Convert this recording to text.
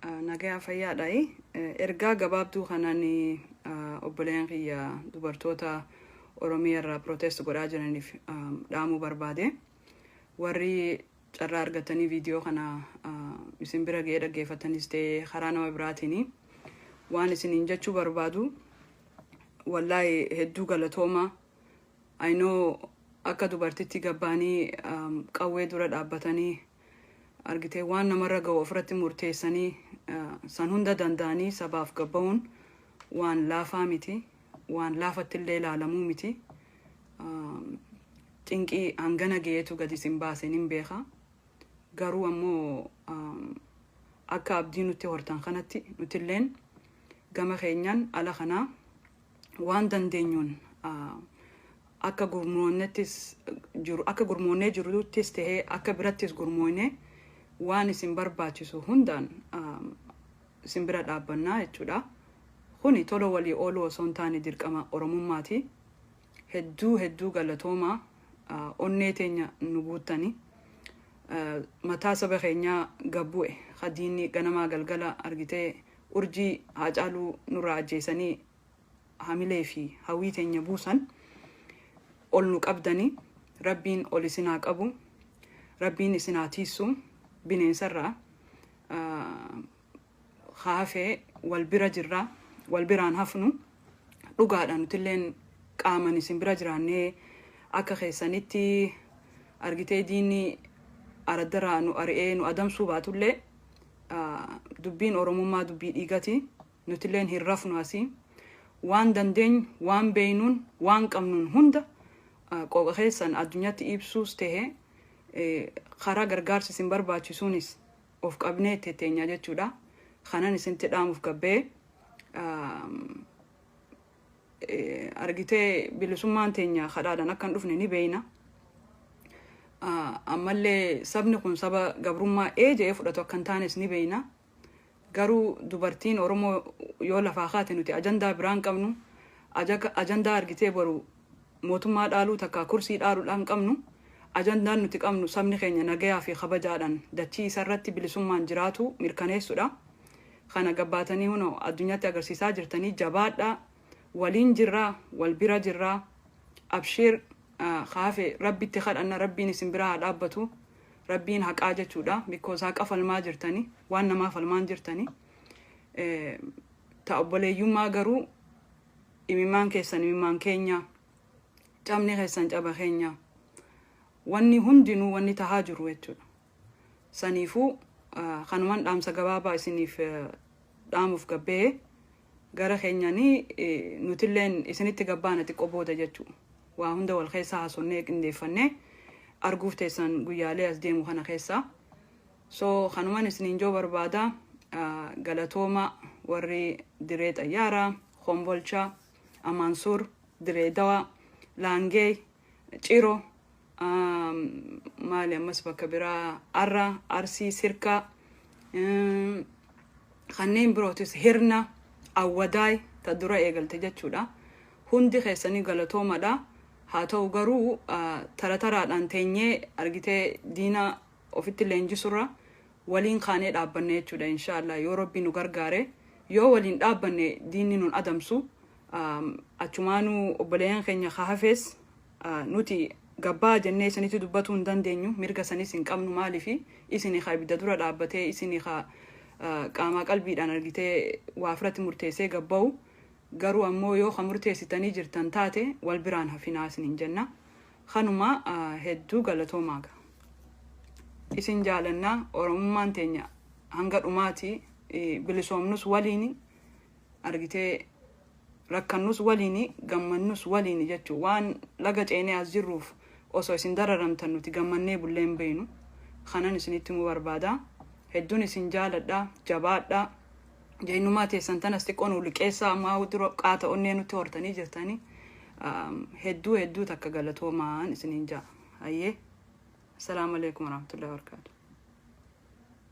Nagayaa fayyaadha. Ergaa gabaabduu kanaan obboleeyyan kiyya dubartoota Oromiyaa irraa protest godhaa jiraniif dhaamuu barbaade. Warri carraa argatanii viidiyoo kana isin bira ga'ee dhaggeeffatanis ta'ee karaa nama biraatiin waan isiniin jechuu barbaadu, wallaahi hedduu galatooma. I know, akka dubartitti gabbaanii qawwee dura dhaabbatanii argitee waan namarra ga'u ofirratti murteessanii san hunda danda'anii sabaaf gabba'uun waan laafaa miti, waan laafatti illee ilaalamuu miti. Cinqii hangana ga'eetu gadi isin baase nin beeka. Garuu ammoo akka abdii nutti hortan kanatti nutilleen gama keenyaan ala kanaa waan dandeenyuun akka gurmoonnettis jiru, akka gurmoonnee jiruttis tahee akka birattis gurmoonnee waan isin barbaachisu hundaan isin bira dhaabbannaa jechuudha. Kuni tola walii ooluu osoo hin taane dirqama Oromummaati. Hedduu hedduu galatoomaa, onnee teenya nu guuttani. Mataa saba keenyaa gabbu'e hadiinni ganamaa galgala argitee urjii Haacaaluu nurraa ajjeesanii hamilee fi hawwii teenya buusan ol nu qabdanii. Rabbiin ol isin haa qabu. Rabbiin isin haa tiisu bineensarraa. Haafee wal bira jirra, wal biraan hafnu dhugaadha. Nutilleen qaaman isin bira jiraannee akka keessanitti argitee diinni araddarraa nu ari'ee nu adamsuu baatullee, dubbiin Oromummaa dubbii dhiigati. Nutilleen hin rafnu. Asii waan dandeenyu, waan beeynuun, waan qabnuun hunda qooqa keessan addunyaatti ibsuus tahe karaa gargaarsi isin barbaachisuunis of qabnee tetteenya jechuudha. Kanan isinitti dhaamuuf gabbee, argitee bilisummaan teenya kadhaadhaan akka hin dhufne ni beeyna. Ammallee sabni kun saba gabrummaa ee jedhee fudhatu akka hin taanes ni beeyna. Garuu dubartiin Oromoo yoo lafaa kaate nuti ajandaa biraan qabnu, ajandaa argitee boru mootummaa dhaaluu takka kursii dhaaluudhaan qabnu. Ajandaan nuti qabnu sabni keenya nagayaa fi kabajaadhaan dachii isarratti bilisummaan jiraatu mirkaneessuudha. Kana gabbaatanii hunoo addunyaatti agarsiisaa jirtanii, jabaadhaa, waliin jirraa, wal bira jirraa, abshiir. Haafe Rabbitti kadhanna, Rabbiin isin bira haa dhaabbatu. Rabbiin haqaa jechuudha. Because haqa falmaa jirtanii, waan namaa falmaan jirtanii. Ta obboleeyyummaa garuu imimmaan keessan imimmaan keenya, cabni keessan caba keenya, wanni hundinuu wanni tahaa jiru jechuudha. Saniifuu kanuman dhaamsa gabaabaa isiniif dhaamuuf gabbee. Gara keenyanii nutilleen isinitti gabbaana xiqqoo booda jechuudha. Waa hunda wal keessaa haasonnee qindeeffannee arguuf teessan guyyaalee as deemu kana keessaa. So kanuman isiniin joo barbaada. Galatooma warri Diree Xayyaaraa, Kombolchaa, Amaansuur, Diree Dawaa, Laangee, Ciro, maali ammas bakka biraa, Arra, Arsii, Sirkaa, kanneen birootis, Hirna, Awwadaay ta dura eegalte jechuudha. Hundi keessanii galatoomadha. Haa ta'u garuu tara taraadhaan teenyee argitee diina ofitti leenjisurra waliin kaanee dhaabbanne jechuudha. Inshaallah, yoo Rabbi nu gargaare, yoo waliin dhaabbanne diinni nun adamsu. Achumaanuu obboleeyyan keenya ka hafees nuti gabbaa jennee isinitti dubbatuu hin dandeenyu, mirga sanis hin qabnu. Maaliifi isini ka ibidda dura dhaabbatee, isini ka qaamaa qalbiidhaan argitee waa ofirratti murteessee gabba'u. Garuu ammoo yoo ka murteessitanii jirtan taate wal biraan hafinaa isinin jenna. Kanuma, hedduu galatoomaa. Isin jaalannaa. Oromummaan teenya hanga dhumaati. Bilisoomnus waliini, argitee rakkannus waliini, gammannus waliini jechuu. Waan laga ceenee as jirruuf osoo isin dararamtan nuti gammannee bullee hin beeynu. Kanan isinitti himuu barbaada. Hedduun isin jaaladha, jabaadha. Jeenyummaa teessan tanas xiqqoo nu liqeessaa. Ammaa dura qaata onnee nutti hortanii jirtanii. Hedduu hedduu takka galatoomaan isiniin ja'a. Hayyee, assalaamu alaikum warahmatullahi wabarakatuh.